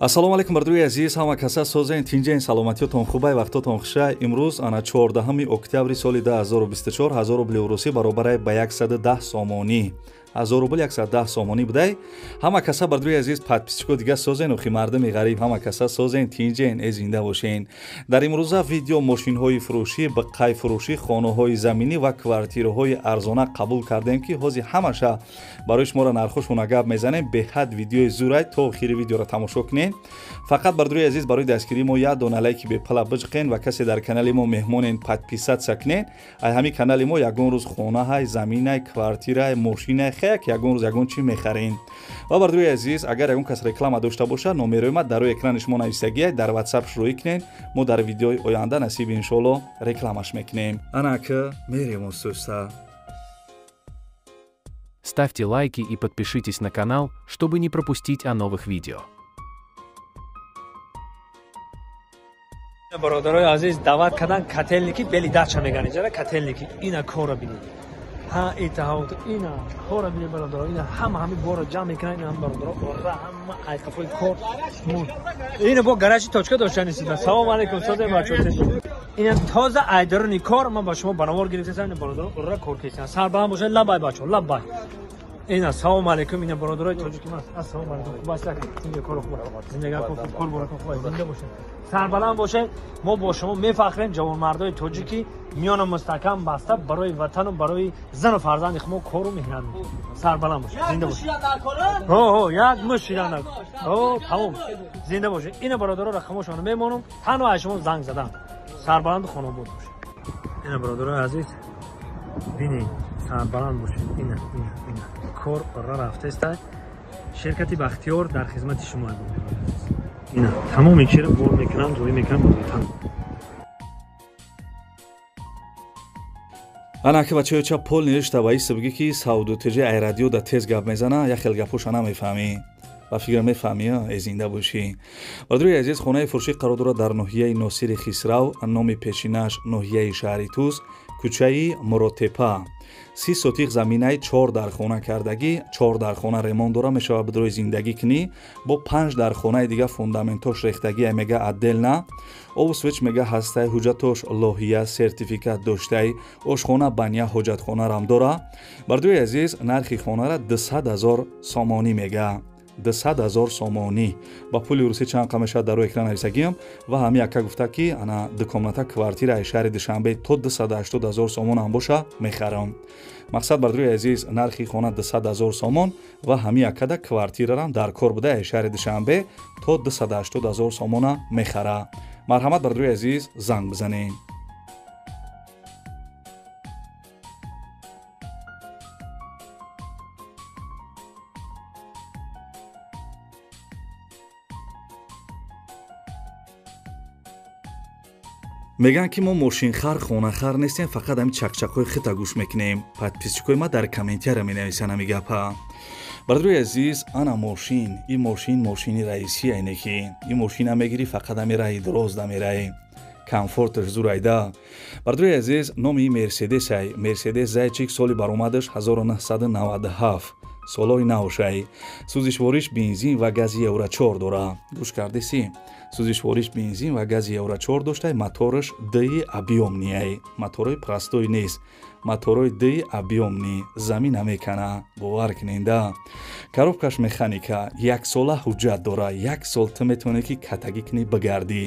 Ассалому алайкум бардуи азиз, ҳама каса созен, тинҷен, саломатиётон хубай, вақтотон хуша. Имрӯз ана 14 октябри соли 2024 1000 рубли русӣ баробарай ба 110 сомонӣ. 1000 рубл 110 сомонӣ будай. Ҳама каса бардуи азиз подписчико дига созен, охи мардуми ғариб ҳама каса созен, тинҷен, э зинда бошен. Дар имрӯза видео мошинҳои фурӯшӣ, бақай фурӯшӣ, хонаҳои заминӣ ва квартираҳои арзона қабул кардем, ки ҳозир ҳамаша барои шуморо нархошона гап мезанем. Беҳад видеои зурай, то охири видеоро тамошо кунед. Фақат бардуи азиз барои дастгирии мо як дона лайки бепала биҷиқен ва касе дар канали мо меҳмонен подписатсия кунед. Ай ҳамин канали мо ягон рӯз хонаҳай, заминай, квартирай, мошинай, хеяк ягон рӯз ягон чӣ мехарем. Ва бардуи азиз, агар ягон кас реклама дошта бошад, номерои ма дар рӯи экрани шумо нависагиай, дар WhatsApp шурӯӣ кунед. Мо дар видеои оянда насиб иншоалло рекламаш мекунем. Анака мерем устуста. Ставьте лайки и подпишитесь на канал, чтобы не пропустить о новых видео. Бародарои азиз, даъват кардан котельники бели дача меган иҷара котельники. Ина корро бинед. Ҳа итаҳавт ина корро бинед бародаро. Ина ҳама ҳами борро ҷамъ мекунанд, ина ҳам бародаро ора ҳама айқафои кор. Ина бо гаражи точка доштан истида. Салом алейкум, созе бачо. Ина тоза айдарони кор ман ба шумо банавор гирифтам, ина бародаро ора кор кесидан. Сарбаланд бошед, лабай бачо, лабай. Ина салом алейкум, ина бародарои тоҷики ман. Ассалому алейкум. Хуб аст, зинда кор хуб. Зиндагӣ хуб, кор барака хуб, зинда бошед. Сарбаланд бошед. Мо бо шумо мефахрем, ҷавонмардои тоҷикӣ миёна мустаҳкам баста барои ватану барои зану фарзанди хумо кору меҳнат мекунем. Сарбаланд бошед, зинда бошед. Ҳо, ҳо, як мушт шидан. Ҳо, тамом. Зинда бошед. Ина бародаро рақамошонро мемонам, танҳо аз шумо занг задам. Сарбаланду хонобод бошед. Ина бародарои азиз, бинед, сарбаланд бошед. Ина, ина, ина. Кор ора рафтааст. Ширкати Бахтиёр дар хизмати шумо аст. Ина тамоми чиро бор мекунам, ҷоӣ мекунам ба ватан. Ана ки бачаё ча пол ништа ба ист бигӣ ки савду теҷи ай радио да тез гап мезана, як хел гапоша намефаҳмӣ. Ба фикр мефаҳмӣ, э зинда бошӣ. Бародарои азиз, хонаи фурӯшӣ қарор дорад дар ноҳияи Носири Хисрав, номи пешинаш ноҳияи шаҳри Тӯс, кӯчаи Муродтепа. 30 сотиқ заминаи 4 дархона кардагӣ, 4 дархона ремонт дора, мешавад бидрои зиндагӣ кунӣ. Бо 5 дархонаи дига фундаментош рехтагӣ, ай мега отдельно. Обу свеч мега ҳастай, ҳуҷҷатош лоҳия, сертификат доштай, ошхона, баня, ҳоҷатхонарам дора. Бародарои азиз, нархи хонара 200 000 сомонӣ мега. 200 000 сомонӣ. Ба пули русӣ чанд қа мешавад дар рӯи экран нависагиам. Ва ҳами яка гуфта ки ана дукомната квартираи шаҳри Душанбе то 280 000 сомон ҳам боша мехарам. Мақсад бародарои азиз, нархи хона 200 000 сомон ва ҳами якада квартирарам дар кор буда ай шаҳри Душанбе то 280 000 сомона мехара. Марҳамат бародарои азиз, занг бизанед. Мегӯянд ки мо мошинхар, хонахар нестем, фақат ҳамин чақчақҳои хита гӯш мекунем. Подписчикои ма дар комментария менависанд ҳамин гапа. Бародарои азиз, ана мошин, ин мошин мошини раисӣ айне ки ин мошина мегирӣ фақат ҳамин раҳи дароз дамераӣ. Комфорташ зурайда. Бародарои азиз, номи ин Мерседес ай. Мерседес Зайчик, соли баромадаш 1997. Солҳои навшай. Сӯзишвориш бензин ва гази Евро 4 дора. Гӯш кардеси? Сӯзишвориш бензин ва гази Евро 4 доштай, мотораш Д объёмный. Моторои простой нест. Моторои Д объёмный, замин намекана, бовар куненда. Коробкаш механика, як сола ҳуҷҷат дора, як сол ту метавонӣ ки катагӣ кунӣ бигардӣ.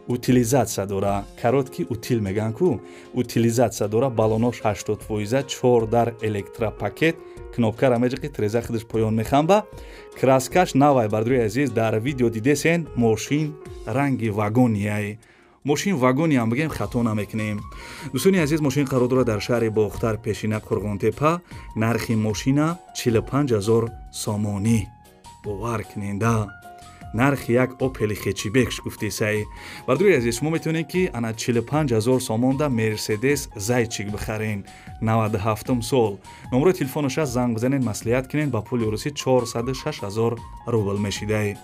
Утилизатсия дора, короткий утил мегӯянд ку, утилизатсия дора, балонош 80%, 4 дар электропакет, кнопкара меҷиқи, треза худаш поён мехамба. Краскаш навай, бародарои азиз, дар видео дидесен, мошин ранги вагонияй. Мошин вагониам бигем хато намекунем. Дӯстони азиз, мошин қарор дорад дар шаҳри Бохтар, пешина Қурғонтепа. Нархи мошина 45 000 сомонӣ. Бовар куненда. Нархи як Опели хечибекш гуфтесай. Бародарои азиз, шумо метавонед ки ана 45 000 сомонда Мерседес Зайчик бихарен. 97 сол. Номерои телефонаш аст, занг бизанед, маслиҳат кунед, ба пули русӣ 406 000 рубл мешидай.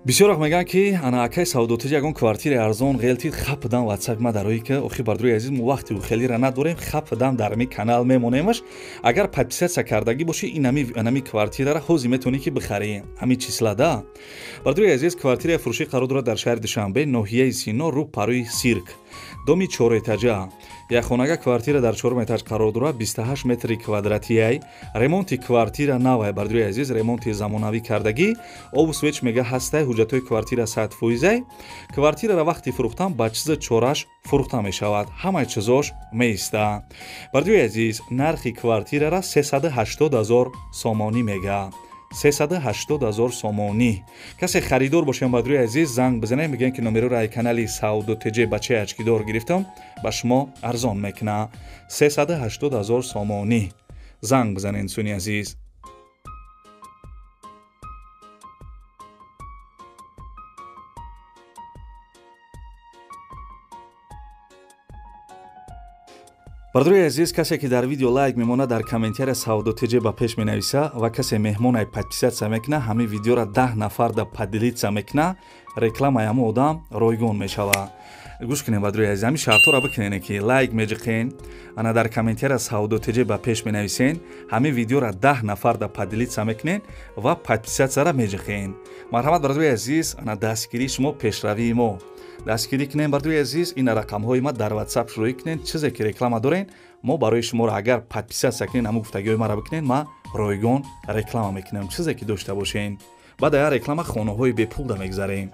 Бисёр вақт мегӯянд, ки ана акай Савдотиҷ ягон квартираи арзон ғелтид, хапдан ватсапи ма дарои ки охи бардрои азиз, мо вақти хелира надорем, хапдан дар ми канал мемонемаш. Агар подписаться кардагӣ бошӣ, ин ами квартирара ҳозир метавонӣ ки бихарӣ ҳамин числада. Бардрои азиз, квартираи фурӯшӣ қарор дорад дар шаҳри Душанбе, ноҳияи Сино, рӯ парои Сирк, доми чорэтажа. Якхонага квартира дар чорум этаж қарор дорад, 28 метри квадратияй. Ремонти квартира навай, бардрои азиз, ремонти замонавӣ кардагӣ, обу свеч мега ҳастай, ҳуҷҷатҳои квартира 100%. Квартирара вақти фурӯхтан ба чизи чораш фурӯхта мешавад, ҳамаи чизош меиста. Бардрои азиз, нархи квартирара 380 000 сомонӣ мега. 380 000 сомонӣ. Касе харидор бошем, бардрои азиз, занг бизанем, бигӯем ки номероро ай канали Савдо ТЖ бачаи ачкидор гирифтам, ба шумо арзон мекуна. 380 000 сомонӣ. Занг бизанед, суни азиз. Бардрои азиз, касе ки дар видео лайк мемонад, дар комментария Савдо ТЖ ба пеш менависа ва касе меҳмонай подписаться мекуна, ҳамин видеора 10 нафар да поделиться мекуна, рекламаи ҳамон одам ройгон мешава. Гӯш кунем, бардрои азиз, ҳамин шартҳоро бикунене ки лайк меҷиқен, ана дар комментария Савдо ТЖ ба пеш менависен, ҳамин видеора 10 нафар да поделиться мекунен ва подписатьсяра меҷиқен. Марҳамат, бардрои азиз, ана дастгирии шумо пешравии мо. Дастгирӣ кунем, бардои азиз, ин рақамҳои ма дар WhatsApp шурӯӣ кунед, чизе ки реклама дорен, мо барои шуморо агар подписаться кунед, ҳамун гуфтагиҳои маро бикунед, ма ройгон реклама мекунам, чизе ки дошта бошен. Баъд ая реклама хонаҳои бепул да мегзарем.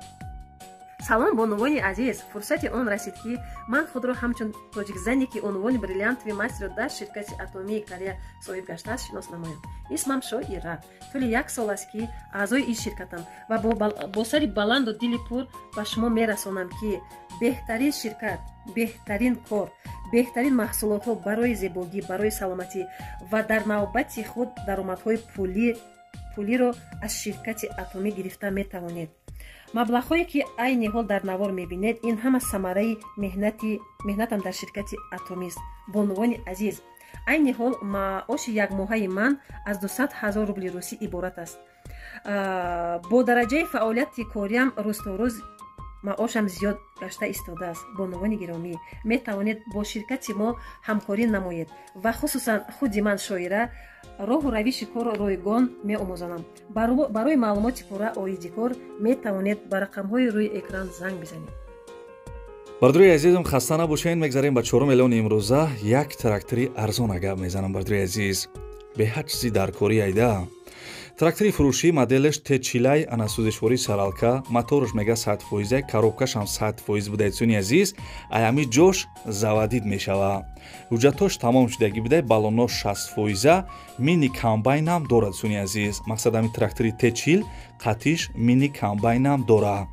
Салом, бонувони азиз! Фурсати он расид, ки ман худро ҳамчун тоҷикзане, ки унвони бриллиантовый мастерро дар ширкати Атомии Корея соҳиб гаштааст, шинос намоям. Исмам Шоира. Тӯли як сол аст, ки аъзои ин ширкатам ва бо сари баланду дили пур ба шумо мерасонам, ки беҳтарин ширкат, беҳтарин кор, беҳтарин маҳсулотҳо барои зебогӣ, барои саломатӣ ва дар навбати худ даромадҳои пулиро аз ширкати Атомӣ гирифта метавонед. Маблағҳое, ки айни ҳол дар навор мебинед, ин ҳама самараи меҳнатам дар ширкати Атомист. Бонувони азиз, айни ҳол маоши якмоҳаи ман аз 200 000 рубли русӣ иборат аст. Бо дараҷаи фаъолияти кориам рӯз то рӯз маошам зиёд гашта истодааст. Бонувони гиромӣ, метавонед бо ширкати мо ҳамкорӣ намоед ва хусусан худи ман, Шоира, роҳу равиши корро ройгон меомӯзонам. Барои маълумоти пурра оиди кор метавонед ба рақамҳои рӯи экран занг бизанед. Бардрои азизам, хаста набошед, мегзарем ба чорум эълони имрӯза. Як трактори арзон гап мезанам, бардрои азиз, беҳад чизи даркорӣ айда. Трактори фурӯшӣ моделаш Т40, ана сӯзишвории саралка, мотораш мега 100%, коробкашам 100% будай, суни азиз, аями ҷош заводить мешава. Ҳуҷҷатош тамом шудагӣ будай, баллонош 60%, мини комбайнам дорад, суни азиз. Мақсад ами трактори Т40 қатиш мини комбайнам дора.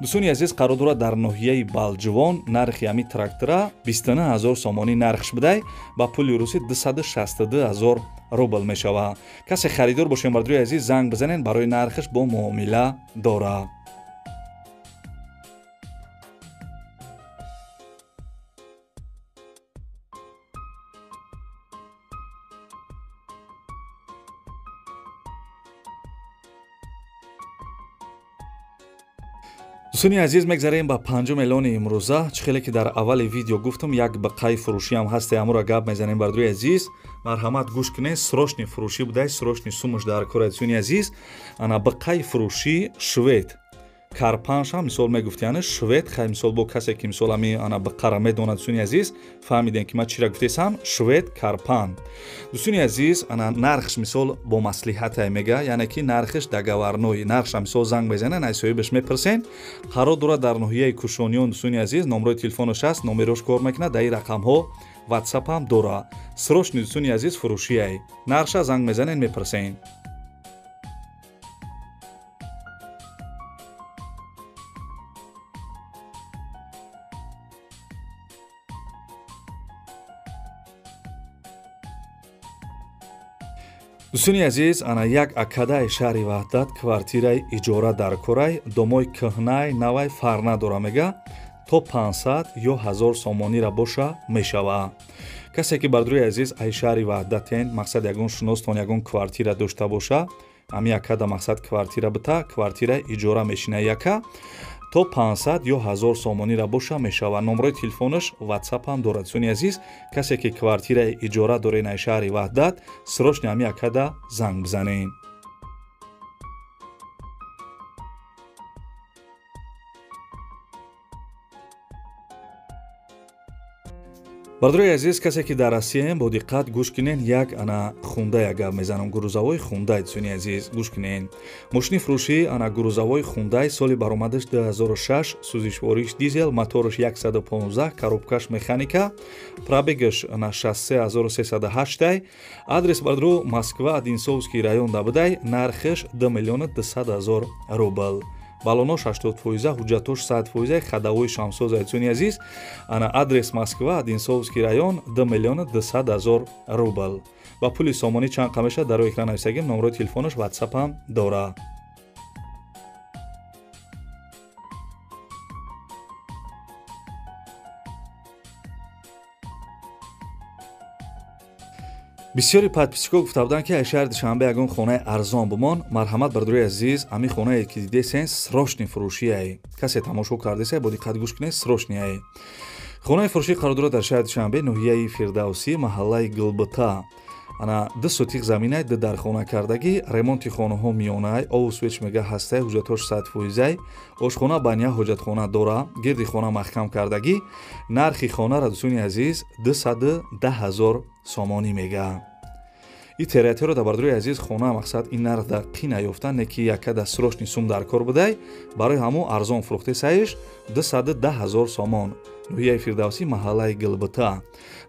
Дӯстони азиз, қарор дорад дар ноҳияи Балҷувон. Нархи ами трактора 29 000 сомонӣ нархш будай, ба пули русӣ 262 000 рубл мешава. Касе харидор бошем, бардрои азиз, занг бизанед, барои нархаш бо муомила дора. Дӯстони азиз, мегзарем ба панҷум эълони имрӯза. Чӣ хеле ки дар аввали видео гуфтам, як бақаи фурӯшиам ҳасте, ҳамуро гап мезанем, бардрои азиз. Марҳамат, гӯш кунед, срочный фурӯшӣ будай, срочный сумаш дар кор, дӯстони азиз. Ана бақаи фурӯшӣ швед карпаншам мисол мегуфт, яъне швед хай мисол бо касе ки мисол ами ана бақара медонад, дӯстони азиз, фаҳмидем ки ман чира гуфтесам, швед карпан. Дӯстони азиз, ана нархш мисол бо маслиҳатай мега, яъне ки нархш договорной, нархша мисол занг мезанен, ай соҳибаш мепурсен. Қарор дорад дар ноҳияи Кушониён, дӯстони азиз, номрои телефонаш аст, номерош кор мекунад, дар ин рақамҳо ватсапам дора. Срочный, дӯстони азиз, фурӯшиай, нархша занг мезанен, мепурсен. Дӯстони азиз, ана як акадаи шаҳри Ваҳдат квартираи иҷора дар корай, домои кӯҳнай навай фарқ надора мега, то 500 ё 1000 сомонира боша мешава. Касе ки бардрои азиз ай шаҳри Ваҳдатен, мақсад ягон шиностон ягон квартира дошта боша, Ами яка да мақсад квартира бита, квартира иҷора мешина яка то 500 ё 1000 сомонира боша мешава. Номрои телефонаш WhatsApp ҳам дорад. Дӯстони азиз, касе ки квартираи иҷора доред ай шаҳри Ваҳдат, срочно ами якада занг бизанед. Бародарои азиз, касе ки дар Россияем, бо диққат гӯш кунен. Як ана хундай гап мезанам, грузовой хундай. Дӯстони азиз, гӯш кунен. Мошини фурӯшӣ ана грузовой хундай, соли баромадаш 2006, сӯзишвориш дизел, мотораш 115, коробкаш механика, пробегаш ана 63308. Адрес бародаро Москва, Одинцовский район дабудай. Нархаш 2 200 000 рубл. Балонош 80%, ҳуҷҷатош 100%, ходовой шамсоз. Дӯстони азиз, ана адрес Москва, Одинцовский район, 2 200 000 рубл. Ба пули сомонӣ чанд қа мешавад, дар рӯи экран нависагим. Номрои телефонаш WhatsApp ҳам дорад. Бисёри подписчикҳо гуфта буданд, ки ай шаҳри Душанбе ягон хонаи арзон бумон. Марҳамат, бародарои азиз, ами хонае ки дидесен срочный фурӯшиай. Касе тамошо кардесай, бо диққат гӯш кунед, срочный ай. Хонаи фурӯшӣ қарор дорад дар шаҳри Душанбе, ноҳияи Фирдавсӣ, маҳаллаи Гулбута. Ана 2 сотиқ заминай, 2 дархона кардагӣ, ремонти хонаҳо миёнай, обу свеч мега ҳастай, ҳуҷҷатҳош 100%, ошхона, баня, ҳоҷатхона дора, гирди хона маҳкам кардагӣ. Нархи хонара, дӯстони азиз, 210 000 сомонӣ мега. И территорияро да, бародарои азиз, хона мақсад ин нарх да қина ёфтан, не ки яка да срочный сум дар кор будай, барои ҳамун арзон фурӯхте саиш 210 000 сомон. Ноҳияи Фирдавсӣ, маҳаллаи Гулбута.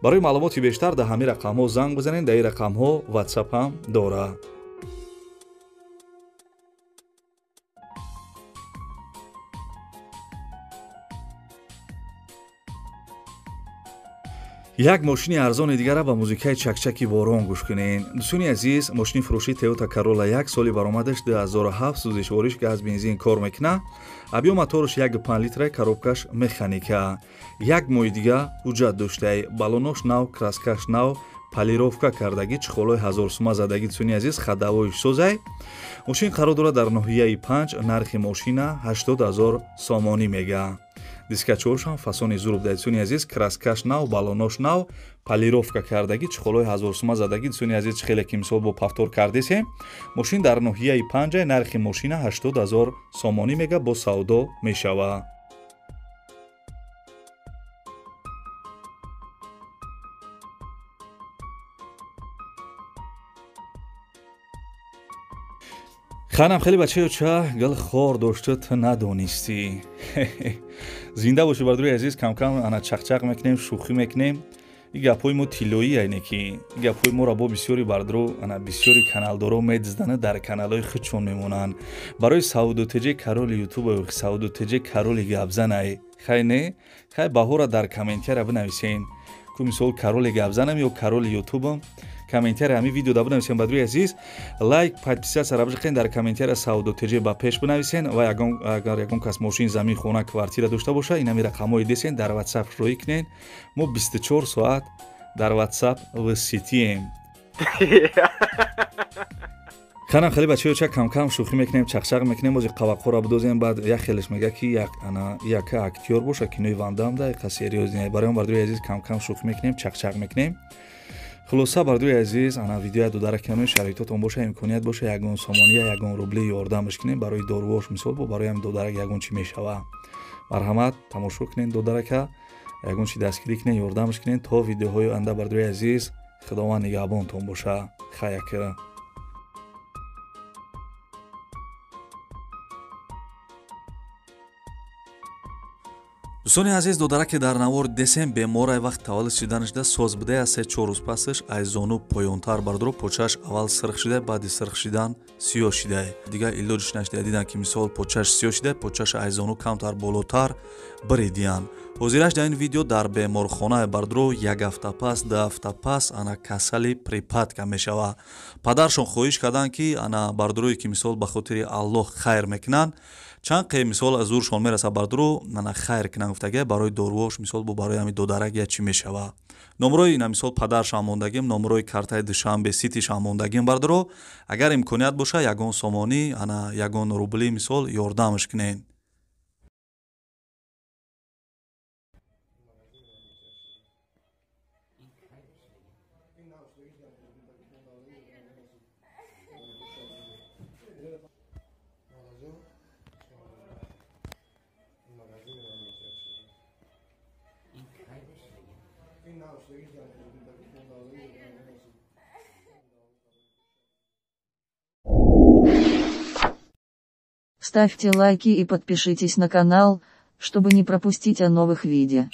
Барои маълумоти бештар дар ҳамин рақамҳо занг бизанед, дар ин рақамҳо WhatsApp ҳам дорад. Як мошини арзони дигара ба музикаи чакчаки борон гӯш кунед. Дӯстони азиз, мошини фурӯшӣ Toyota Corolla 1, соли баромадаш 2007, сӯзишвориш газ, бензин кор мекунад. Объём мотораш 1,5 литра, коробкаш механика. Як моҳи дига ҳуҷҷат доштай, балонош нав, краскаш нав, полировка кардагӣ, чехолои 1000 сума задагӣ. Дӯстони азиз, ходовойш созай. Мошин қарор дорад дар ноҳияи 5, нархи мошина 80 000 сомонӣ мега. Дискачоршам фасони зурб. Дӯстони азиз, краскаш нав, балонош нав, полировка кардагӣ, чехолои 1000 сума задагӣ. Дӯстони азиз, чӣ хеле ки мисол бо повтор кардесем. Мошин дар ноҳияи 5, нархи мошина 80 000 сомонӣ мега, бо савдо мешавад. Ханам хеле бачаёча гал хор дошта, ту надонистӣ. Зинда бошӣ, бародарои азиз, камкам ана чақчақ мекунем, шӯхӣ мекунем. Ин гапҳои мо тиллоӣ айне ки ин гапҳои моро бо бисёри бародаро, ана бисёри каналдоро медиздана, дар каналҳои худшон мемонанд. Барои Сауду ТЖ короли ютуба, Сауду ТЖ короли гапзанай. Хай не? Хай баҳора дар комментария бинависен. Ку мисол короли гапзанам ё короли ютубам. Комментария ҳамин видео да бинависен, бародарои азиз. Лайк, подписаться бижиқен, дар комментария Сауду ТЖ ба пеш бинависен ва агар ягон кас мошин, замин, хона, квартира дошта боша, ин ҳамин рақамҳои десен, дар WhatsApp роӣ кунен. Мо 24 соат дар WhatsApp в сетием. Ханам хеле бачаёча камкам шӯхӣ мекунем, чақчақ мекунем, бози қаваққора бидозем, баъд як хелеш мега ки як ана яка актёр боша, кинои Вандам да яка серьёзный. Барои он, бародарои азиз, камкам шӯхӣ мекунем, чақчақ мекунем. Хулоса, бародарои азиз, ана видеоя додарак кунем, шароитотон боша, имконият боша, ягон сомония, ягон рубли ёрдамаш кунем барои доруош, мисол бо барои ҳам додарак ягон чӣ мешава. Марҳамат, тамошо кунед додарака, ягон чӣ дастгирӣ кунед, ёрдамаш кунед. То видеоҳои оянда, бародарои азиз, Худованд нигаҳбонтон боша. Хаяка. Дӯстони азиз, додараке дар навор десем беморай вақт таваллуд шиданашда соз будая, 3-4 рӯз пасаш аз зону поёнтар, бародаро, почааш аввал сирх шидай, баъди сирх шидан сиёҳ шидай. Дигар илоҷиш нашидай, дидан ки мисол почааш сиёҳ шидай, почааш аз зону камтар болотар биридиян. Ҳозираш дар ин видео дар беморхона, бародаро, як ҳафта пас, 2 ҳафта пас ана касали припадка мешава. Падаршон хоҳиш карданд, ки ана бародарое ки мисол ба хотири Аллоҳ хайр мекунанд, чанд қе мисол аз зуршон мераса, бародаро, ана хайр кунанд. Гуфтага барои доруош, мисол, бо барои ҳами додарак я чӣ мешава. Номрои ина, мисол, падаршам мондагим, номрои картаи Душанбе Ситишам мондагим. Бардоро, агар имконият боша, ягон сомонӣ, ана ягон рубли, мисол, ёрдамаш кунед. Ставьте лайки и подпишитесь на канал, чтобы не пропустить о новых видео.